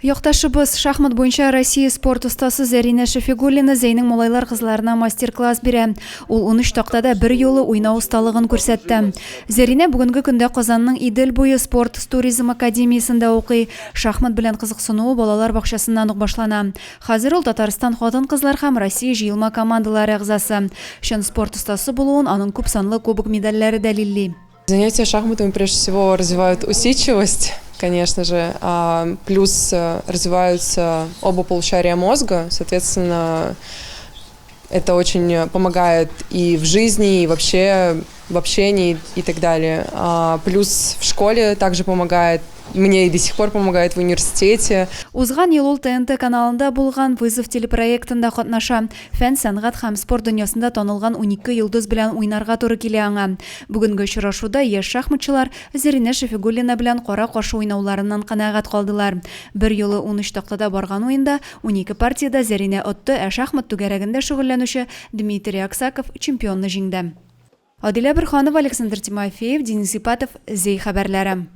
Якташыбыз, шахмат буенча Россия спорт остасы Зәринә Шәфигуллина Зәйнең малайлар кызларына мастер-класс бирә. Ул 13 тактада бер юлы уйнау осталыгын күрсәтте. Зәринә бүгенге көндә Казанның Идел буе спорт туризм академиясендә укый. Шахмат белән кызыксынуы балалар бакчасыннан ук башлана. Хәзер ул Татарстан хатын-кызлар һәм Россия җыелма командалары әгъзасы. Чын спорт остасы булуын аның күпсанлы кубок-медальләре дәлилли. Занятия шахматами прежде всего развивают усидчивость, конечно же, плюс э, развиваются оба полушария мозга, соответственно, это очень помогает и в жизни, и вообще в общении и так далее. Плюс в школе также помогает, мне и до сих пор помогает в университете. Узган ел ул ТНТ каналында булган Вызов телепроектында катнаша. Фән, сәнгать һәм спорт дөньясында танылган 12 йолдыз белән уйнарга туры килә аңа. Бүгенге очрашуда яшь шахматчылар Зәринә Шәфигуллина белән кара-каршы уйнауларыннан канәгать калдылар. Бер юлы 13 тактада барган уенда 12 партиядә Зәринә отты, ә шахмат түгәрәгендә шөгыльләнүче Дмитрий Аксаков чемпионны җиңде. Адилә Борһанова, Александр Тимофеев, Денис Ипатов, Зәй хәбәрләре.